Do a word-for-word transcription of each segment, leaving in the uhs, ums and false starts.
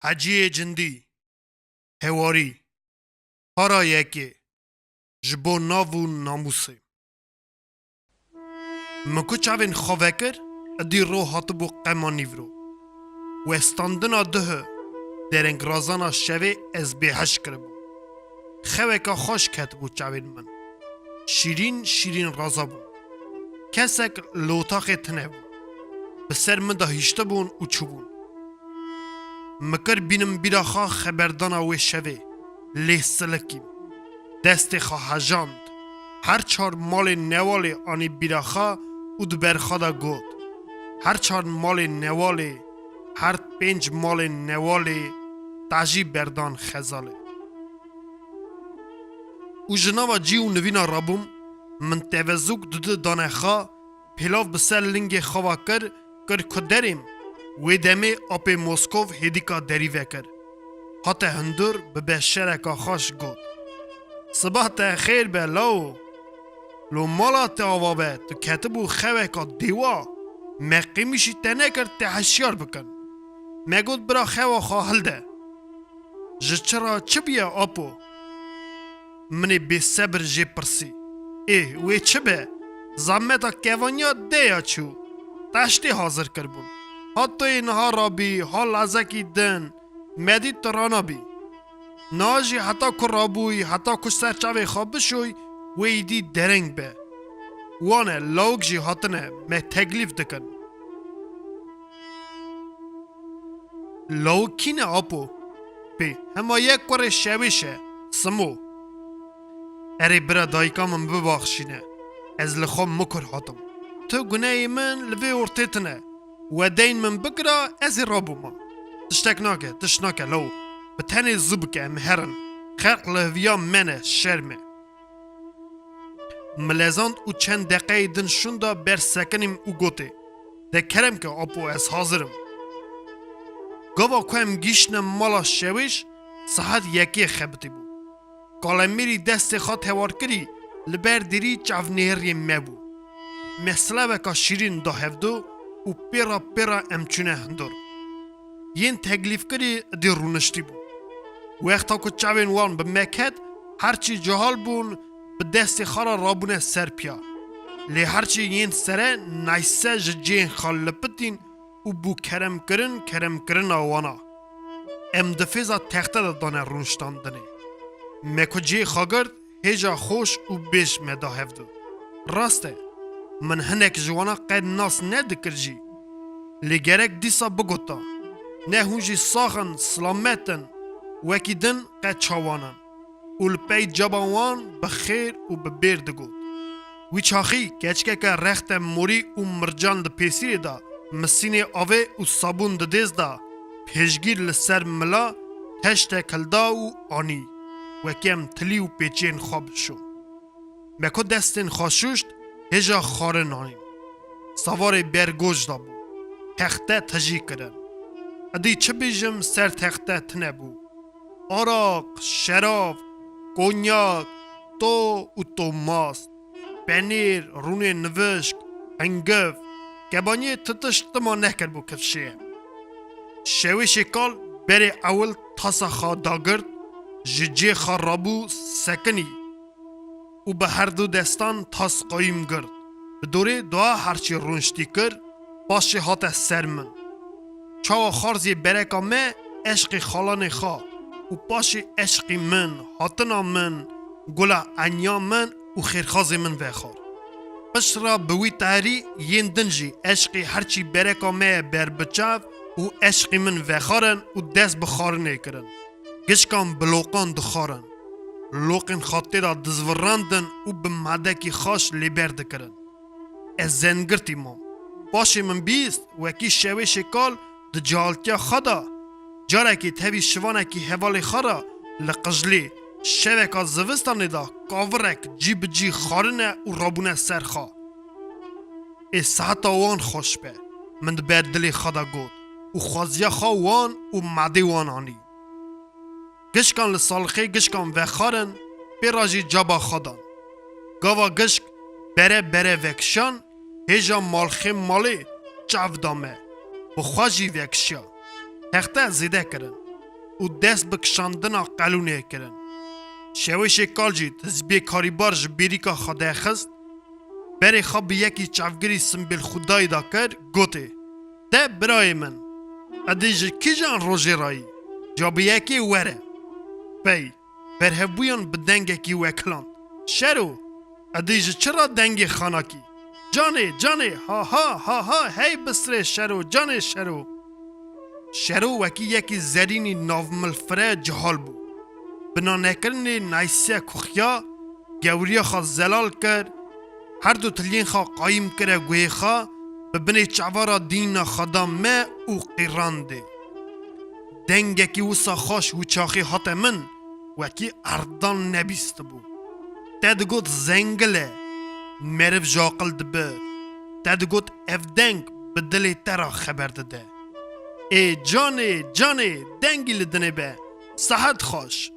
Heciyê Cindî. Hewarî. Para yekê. Ji bo nav û namûsê. Min ku çavên xwe vekir, idî ro hatibû qema nîvro. Westandina duhu, derengrazana şevê ez bêheş kiribûm. Xeweka xweş ketibû çavên min. Şîrîn şîrîn raza bûn. Kesek li otaxê tune bû. Bi ser min de hiştibûn û çûbûn. Min kir bînim bîra xwe xeberdana wê şevê, lê silikîm. Destê xwe hejand. Her çar malên newalê anî bîra xwe û di ber xwe de got, her çar malên newalê, her pênc malên newalê tajî berdan xezalê. Û ji nava cî û nivîna rabûm, min tevezûk dudu dane xwe, pêlav bi ser lingê xwe ve kir, kir ku derêm. Wê demê apê Moskov hêdîka derî vekir. Hate hundir bi beşereka xweş got, Siba te xêr be lawo. Lo mala te ava be, tu ketibû xeweka dêwa. Me qîmişî te nekir te hişyar bikin. Me got bira xewa xwe hilde. Ji çi re çi bûye apo? Min ê bêsebir jê pirsî. Ê, wê çi be? Zehmeta kevaniya de ya çû. Teştê hazir kiribûn. Ha tu yê niha rabî, ha lezekî din, me dî tu ranabî. Niha jî heta ku rabûyî, heta ku ser çavê xwe bişoyî, wê îdî dereng be. Wane, lawik jî hatine, me teklîf dikin. Lawik kî ne apo? Pê, hema yek kurê Şewêş e, Simo. Erê bira dayika min bibaxşîne. Ez li xwe mikur hatim. Tu guneyê min li vê ortê tine. We deyn min bikira, ez ê rabûma. Tiştek nake, tişt nake law. Bi tenê zû bike, em herin. Xelq li hiviya me ne, şerm e. Min lezand û çend deqeyê din şûnda ber sekinîm û gotê, De kerem ke apo, ez hazir im. Gava ku em gihîştine mala Şewêş, saet yekê xebitî bû. Kalemêrî destê xwe tewar kirî, li ber dêrî çavnêriyê me bû. Me sileveka şîrîn da hevdu û pêra pêra em çûne hundir. Yên teklîfkirî dê rûniştî bû. Wexta ku çavên wan bi me ket, herçî cihal bûn, bi destê xwe re rabûne ser piya. Lê herçî yên sere nayse ji cihên xwe lipitîn û bû keremkirin, keremkirina wana. Em di fêza texte de dane rûniştandinê. Me ku cihê xwe girt, hêja xweş û bêj me da hevdu. Rast e, min hinek ji wana qet nas nedikir jî. Lê gerek dîsa bigota, ne hûn jî sax in, silamet in, wekî din qet çawan in. Û li pey caba wan bi xêr û bi bêr digot. Wî çaxî keçikeke rexte morî û mircan di pêsîrê de, misînê avê û sabûn di dêz de, pêşgîr li ser mila teştek hilda û anî, wekî em tilî û pêçiyên xwe bişon. Me ku destên xwe şûşt, hêja xwarin anîn. Savarê bergoj de bû. Texte tijî kirin. Edî çi bêjim, ser texte tune bû. Araq, şerab, konyak, to û to mast, penîr, rûnê nivişk, hingiv, kebaniyê ti tişt tima nekiribû kifşê. Şewêşê kal berê ewil tasa xwe dagirt, ji cê xwe rabû sekinî û bi her du destan tas qayîm girt. Bi dorê dua herçî rûniştî kir, paşê hate ser min. Çawa xwarziyê bereka me eşqê xalanê xwe û paşê eşqî min, hatina min, gula eniya min û xêrxazê min vexwar. Pişt re bi wî tarî yên din jî eşqê herçî bereka me ye ber bi çav û eşqî min vexwarin û dest bi xwarinê kirin. Gişkan bi loqan dixwarin. Loqên xwe tê de dizvirandin û bi madekî xaş lêber dikirin. Ez zengirtî mam. Paşê min bîst, wekî şewêşê kal di cihaltiya xwe de, carekê tevî şivanekî hevalê xwe re li qijlê şeveka zivistanê de kavirek cî bi cî xwarine û rabûne ser xwe. Ê seheta wan xweş be, min di ber dilê xwe de got û xwaziya xwe wan û madê wan anî. Gişkan li salixê gişkan vexwarin, pê re jî caba xwe dan. Gava gişk bere bere vekişan, hêja malxê malê çav da me. Bi xwe jî vekişiya. Texte zêde kirin. û dest bi kişandina qelûnê kirin. Şewêşê kal jî tizbiyê karîbar ji bêrîka xwe derxist, berê xwe bi yekî çavgirî simbêl xwedayî da kir, gotê, Te birayê min, edê ji kîjan rojê rayî? Ca bi yekê were. Pey, berhevbûyan bi dengekî wekiland, Şero, edê ji çi ra dengê xanakî? Canê, canê, ha ha, ha ha, hey bistirê Şero, canê Şero. Şero wekî yekî zerînî navmilfire cihal bû. Binanekirinê naysiya kuxiya, gewriya xwe zelal kir, her du tiliyên xwe qayîm kire guhê xwe, bi binê çava re dîna xwe da me û qîrandê. Dengekî wisa xweş û çaxî hate min, wekî erdan nebîstibû. Te digot zengil e, meriv ji aqil dibir. Te digot ev deng bi dilê te re xeber dide. Ê canê, canê, dengî li dinê be, sehet xweş.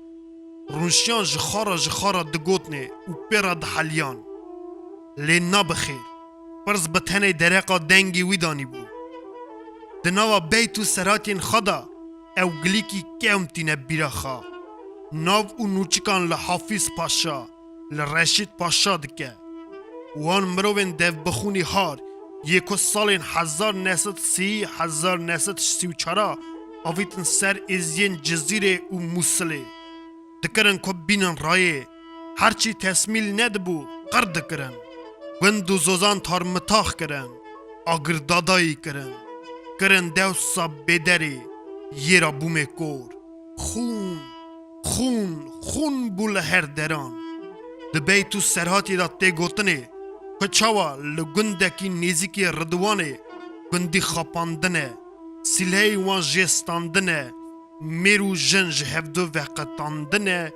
Rûnşiyan ji xwe re ji xwe re digotnê û pê re diheliyan. Lê na bi xêr, pirs bi tenê dereqa dengê wî danîbû. Di nava beyt û serhatiyên xwe de ew gilîkî kewm tîne bîra xwe. Nav û nûçikan li Hafîz Paşa, li Reşîd Paşa dike. Wan mirovên devbixûnî har yê ku salên hezar neh sed sî, hezar neh sed sî û çar avîtin ser êziyên Cizîrê û Mûsilê. Dikirin ku bînin rayê, herçî tesmîl nedibû, qir dikirin. Gund û zozan tarmitax kirin, agirdadayî kirin. Kirin dewsa bêderê, yê ra bûmê kor. Xûn, xûn, xûn bû li her deran. Di beyt û serhatî de tê gotinê ku çawa li gundekî nêzîkî Ridwanê gundî xapandine, sîlheyê wan jê standine, mêr û jin ji hevdu veqetandine,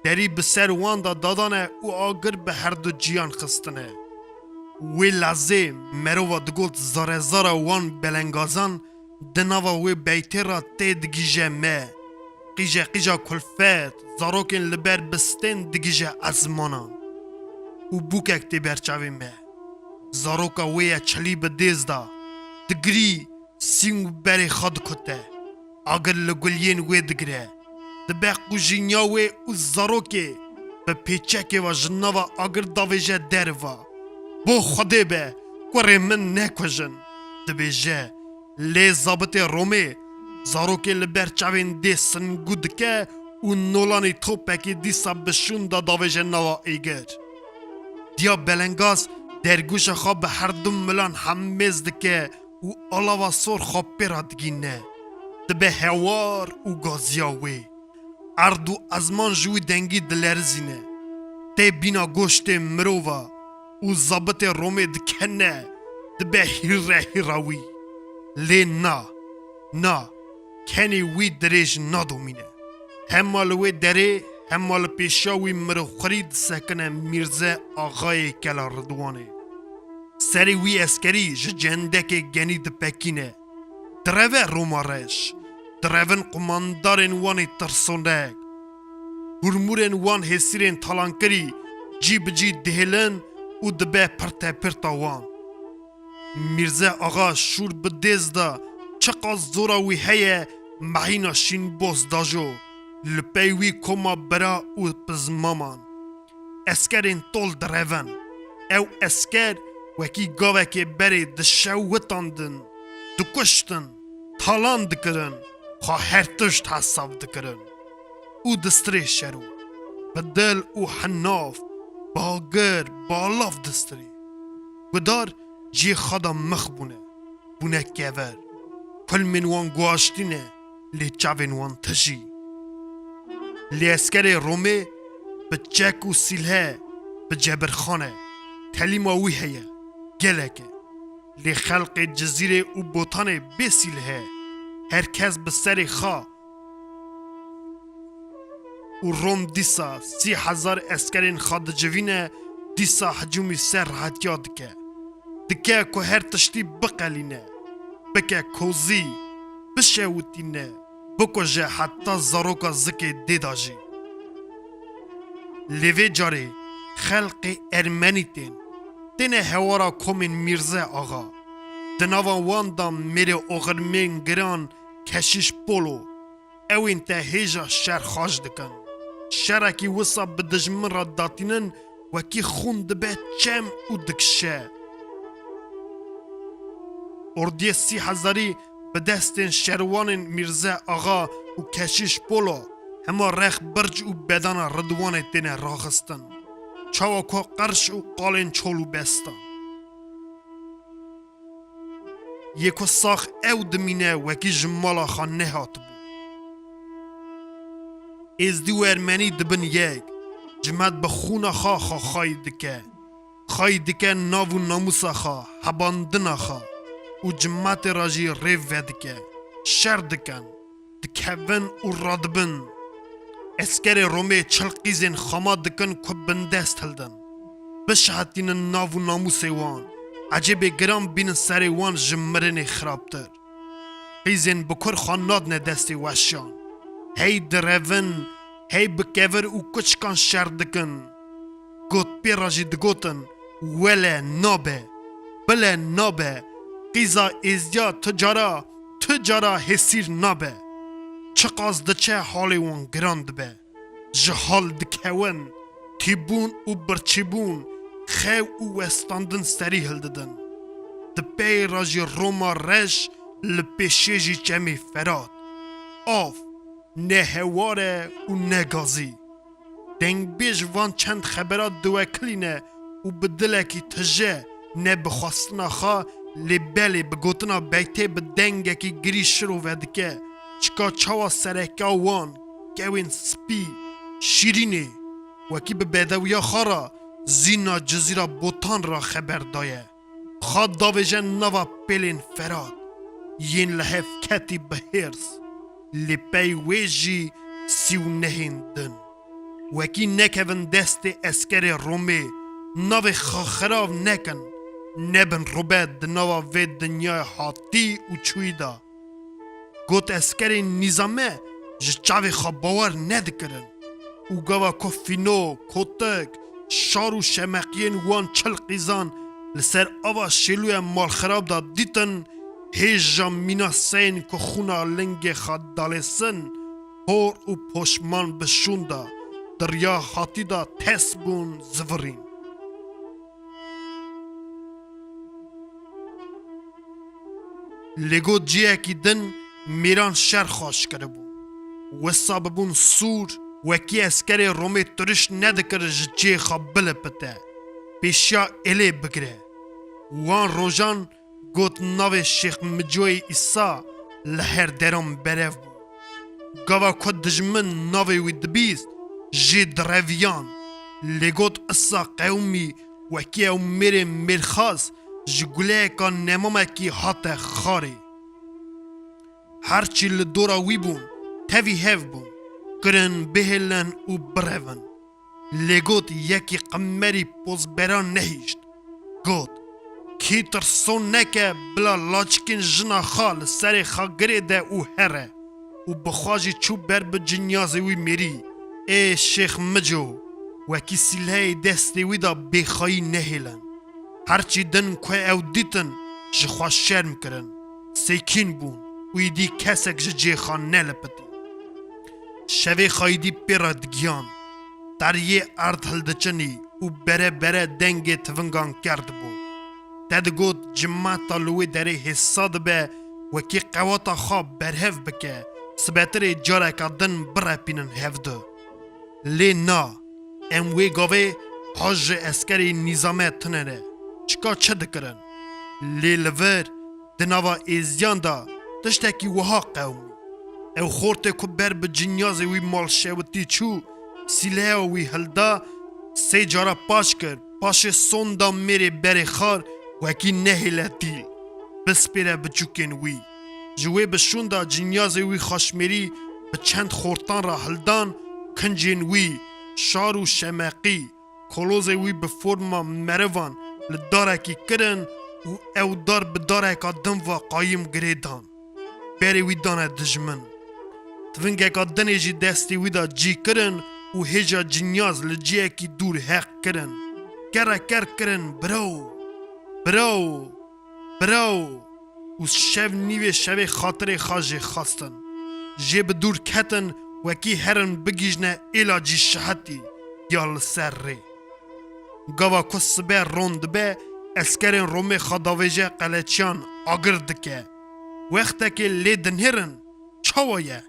derî bi ser wan de dadane û agir bi herdu ciyan xistine. Wê lezê merova digot zarezara wan belengazan di nava wê beytê re tê digihîje me. Qîje qîja kulfet, zarokên li ber bistên digihîje ezmanan. Û bûkek tê ber çavê me. Zaroka wê ye çilî bi dêz de, digirî, sîng û berê xwe dikute. Agir li guliyên wê digire. Dibe qûjînya wê û zarokê bi pêçekê ve ji nava agir davêje derve. Bo Xwedê be, kurê min nekujin, dibêje. Lê zabitê Romê zarokê li ber çavên dê singû dike û nolanî topekê dîsa bi şûn de davêje nava êgir. Diya belengaz dergûşa xwe bi her du milan hemêz dike û alava sor xwe pê re digîne. Dibe hewar û gaziya wê. Erd û ezman ji wî dengî dilerizîne. Tê bîna goştê mirova û zabitê Romê dikene, dibe hîre hîra wî. Lê na, na, kenê wî dirêj nadomîne. Hema li wê derê, hema li pêşiya wî mirovxwirî disekine Mîrze Axayê Kela Ridwanê. Serê wî eskerî ji cendekê genî dipekîne. Direve Roma reş, direvin qumandarên wan ê tirsonek. Hûrmûrên wan hêsîrên talankirî cî bi cî dihêlin û dibe pirtepirta wan. Mîrze Axa şûr bi dêz de, çiqas zora wî heye, mehîna şînboz dajo, li pey wî koma bira û pizmaman. Eskerên tol direvin. Ew esker wekî gavekê berê dişewitandin, dikuştin, talan dikirin, xwe her tişt hesab dikirin. Û distirê şero, bi dil û henav, bagir, balav distirê. Gudar cihê xwe de mix bûne, bûne kever. Kulmên wan guaştî ne, lê çavên wan tijî. Lê eskerê Romê bi çek û sîlhe, bi cebirxan e. Telîma wî heye, gelek e. Lê xelqê Cizîrê û Botanê bê sîlhe, her kes bi serê xwe û Rom dîsa sî hezar eskerên xwe dicivîne, dîsa hicûmî ser rehetiya dike. Dike ku her tiştî biqelîne, bike kozî, bişewitîne, bikuje heta zaroka zikê dê de jî. Lê vê carê xelqê ermenî tên, têne hewara komên Mîrze Axa. Di nava wan de mêrê oxirmên giran Keşîş Polo, Ewên te hêja şer xaş dikin. Şerekî wisa bi dijmin re datînin, wekî xûn dibe çem û dikişe. Ordiyê sî hezarî bi destên şerwanên Mîrze Axa û Keşîş Polo hema rex birc û bedana Ridwanê têne raxistin. Çawa ku qerş û qalên çol û bestan. Yê ku sax ew dimîne wekî ji mala xwe nehatibû. Êzdî û Ermenî dibin yek, cimet bi xûna xwe xwe xayî dike. Xayî dike nav û namûsa xwe, hebandina xwe û cimetê re jî rê vedike. Şer dikin, dikevin û radibin. Eskerê Romê çil qîzên xama dikin ku bindest hildin. Bişehetînin nav û namûsê wan. Ecêbê giran bînin serê wan ji mirinê xirabtir. Qîzên bikur xwe nadine destê weşiyan. Hey direvin, hey bi kevir û kuçikan şer dikin. Got pê re jî digotin, wele nabe, bile nabe, qîza êzdiya tu cara, tu cara hêsîr nabe. Çiqas diçe halê wan giran dibe. Ji hal dikewin, tîbûn û birçîbûn, xew û westandin serî hildidin. Di peyê re jî Roma reş, li pêşê jî çemê Ferat. Av, ne hewar e û ne gazî. Dengbêj van çend xebera diwekilîne û bi dilekî tije, ne bi xwestina xwe, lê belê bi gotina beytê bi dengekî girî şirove dike, çika çawa sereka wan, kewên spî, şîrînê, wekî bi bedewiya xwe re zîna Cizîra Botan re xeber daye. Xwe davêje nava pêlên Ferat, yên li hev ketî bi hêrs, lê pey wê jî sî û nehên din. Wekî nekevin destê eskerê Romê, navê xwe xirav nekin, nebin rûbet di nava vê dinyayê hatî û çûyî de. Got eskerên nîzame ji çavê xwe bawer nedikirin û gava ku fîno, kotik, şar û şemeqiyên wan çil qîzan li ser ava şêlûya malxirab de dîtin, hêja mîna seyên ku xûna lingê xwe dalêsin, hor û poşman bi şûn de di riya hatî de ters bûn zivirîn. Lê got ciyekî din mêran şer xaş kiribû. Wisa bibûn sûr, wekî eskerê Romê turiş nedikir ji cihê xwe bilipite, pêşiya êlê bigire. Wan rojan got navê Şêx Micoyê Îsa li her deran berev bû. Gava ku dijmin navê wî dibîst, jê direviyan. Lê got isa qewmî wekî ew mêrê mêrxas ji guleyeka nemamekî hate xarê. Her çî li dora wî bûn, tevî hev bûn, kirin bihêlin û birevin. Lê got yekî qimerî pozberan nehişt. Got, kî tirson neke bila laçikên jina xwe li serê xwe girê de û here û bi xwe jî çû ber bi cinyazê wî mêrî. Ê Şêx Mico, wekî sîleyê destê wî de bêxayî nehêlin. Her çî din ku ew dîtin, ji xwe şerm kirin, sêkîn bûn û îdî kesek ji cihê xwe nelipitî. Şevê xwe îdî pê re digiyan, teriyê erd hildiçinî û bere bere dengê tivingan kerdibû. Te digot cimata li wê derê hêsa dibe, wekî qewata xwe berhev bike, sibetirê careka din birepînin hevdu. Lê na, em wê gavê ha ji eskerê nîzame tune ne. Çika çi dikirin? Lê li vir, di nava êzdiyan de tiştekî wiha qewimî. Ew xortê ku ber bi cinyazê wî malşewitî çû, sîleya wî hilda, sê cara paş kir, paşê sonda mêrê berê xar wekî nehêle tîl, bispêre biçûkên wî. Ji wê bi şûnda cinyazê wî xaşmêrî bi çend xortan re hildan, kincên wî, şar û şemeqî, kolozê wî bi forma merivan li darekî kirin û ew dar bi dareka din ve qayîm girê dan. Berê wî dane dijmin. Tivingeka dinê jî destê wî de cî kirin û hêja cinyaz li ciyekî dûr heq kirin. Kere ker kirin, biraw! Biraw! Biraw! Û şev nîvê şevê xatirê xwe jê xwestin. jê bi dûr ketin, wekî herin bigihîjne êla cî şihetî ya li ser rê. Gava ku sibe ron dibe, eskerên Romê xwe davêje qeleçiyan agir dike. Wextekê lê dinihêrin, çawa ye?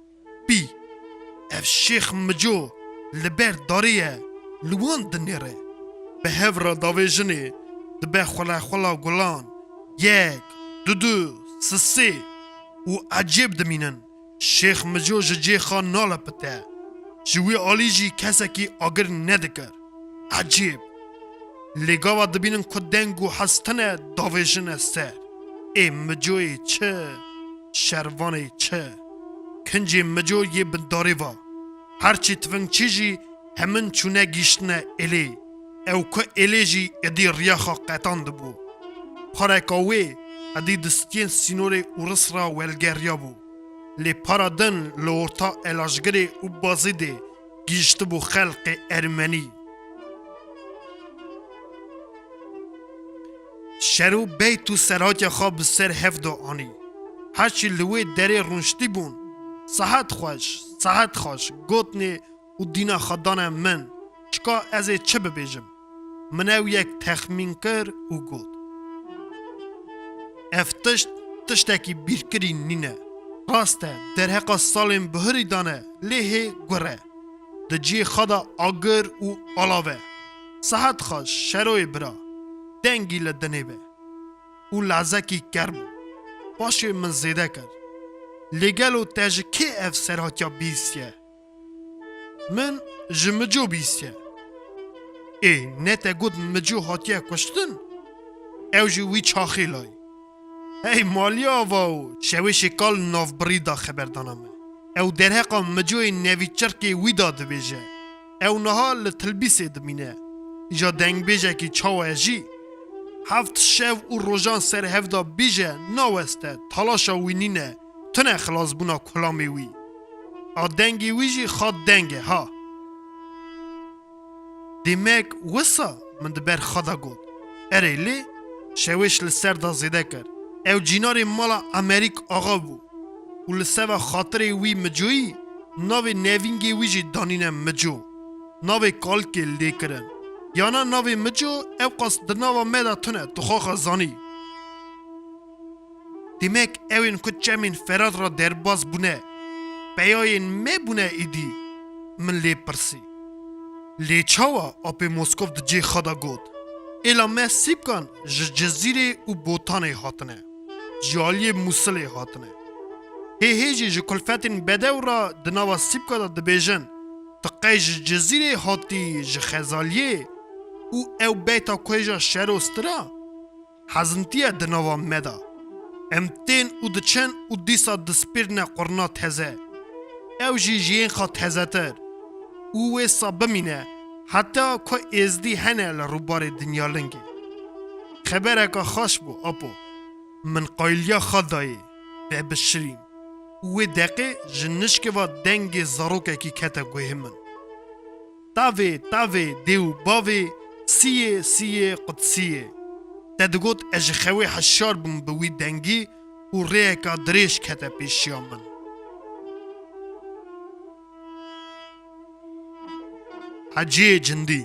Pî, ev Şêx Mico li ber darê ye, li wan dinihêre. Bi hev re davêjinê dibe xwelexwela gulan, yek, dudu, sisê û ecêb dimînin. Şêx Mico ji cê xwe nalepite. Ji wî alî jî kesekî agir nedikir. Ecêb! Lê gava dibînin ku deng û hez tune, davêjine ser. Ê Micoyê çi, şervanê çi. Kincê Mico yê bi darê va. Herçî tifingçî jî hemin çûne gihîştine êlê. Ew ku êlê jî êdî riya xwe qetandibû. Pareka wê êdî di stiyên sînorê Ûris re welgeriyabû. Lê para din li orta Elajgirê û Bazîdê gihîştibû xelqê ermenî. Şero beyt û serhatiya xwe bi ser hev de anî. Herçî li wê derê rûniştî bûn, "Sihet xweş, sihet xweş," gotinê û dîna xwe dane min, çika ez ê çi bibêjim? Min ew yek texmîn kir û got, "Ev tişt, tiştekî bîrkirî nîne. Rast e, derheqa salên bihurî dane, lê hê gur e. Di cihê xwe de agir û alav e. Sihet xweş, Şeroyê bira, dengî li dinê be." Û lezekî ker bû. Paşê min zêde kir, "Lê gelo te ji kê ev serhatiya bihîstiye?" "Min ji Mico bihîstiye." "Ê, ne te got Mico hatiye kuştin?" "Ew jî wî çaxê layî." "Hey malî ava û şewêşê kal navbirî da xeber dana me. Ew derheqa Micoyê nevî çirkê wî da dibêje. Ew niha li Tilbîsê dimîne. Îja dengbêjekî çawa ye jî? Heft şev û rojan ser hev da bîje naweste, talaşa wî nîne, tune xilasbûna kulamê wî. A dengê wî jî xat deng e ha." "Demek wisa?" min di ber xwe de got. "Erê lê," şewêş li ser de zêde kir, "ew cînarê mala Emerîk Axa bû û li seva xatirê wî Micoyî navê nevîngê wî jî danîne Mico. Navê kalikê lê kirin. Yana navê Mico ewqas di nava me de tune, tu xwe xwe zanî." "Demek ew ên ku çemên Ferat re derbas bûne, peyayên me bûne êdî?" min lê pirsî. "Lê çawa?" apê Moskov di cê xwe de got. "Êla me Sîpkan ji Cizîrê û Botanê hatine. Ji aliyê Mûsilê hatine. Hê hê jî ji kulfetên bedew re di nava Sîpka de dibêjin, 'Tu qey ji Cizîrê hatî, ji Xezaliyê?' Û ew beyta ku hêja Şero stira, hezintî ye di nava me de. Em tên û diçin û dîsa dispêrine qurna teze. Ew jî ji yên xwe tezetir. Û wê sa bimîne, heta ku êzdî hene li rûbarê dinya lingê." Xebereke xweş bû, apo. Min qayiliya xwe dayê, vebişirîn. Û wê deqê ji nişkê ve dengê zarokekî kete guhê min. "Tavê, tavê, dê û bavê, siyê, siyê, qudsiyê." Te digot ez ji xewê hişyar bûm bi wî dengî û rêyeka dirêj kete pêşiya min. Heciyê Cindî.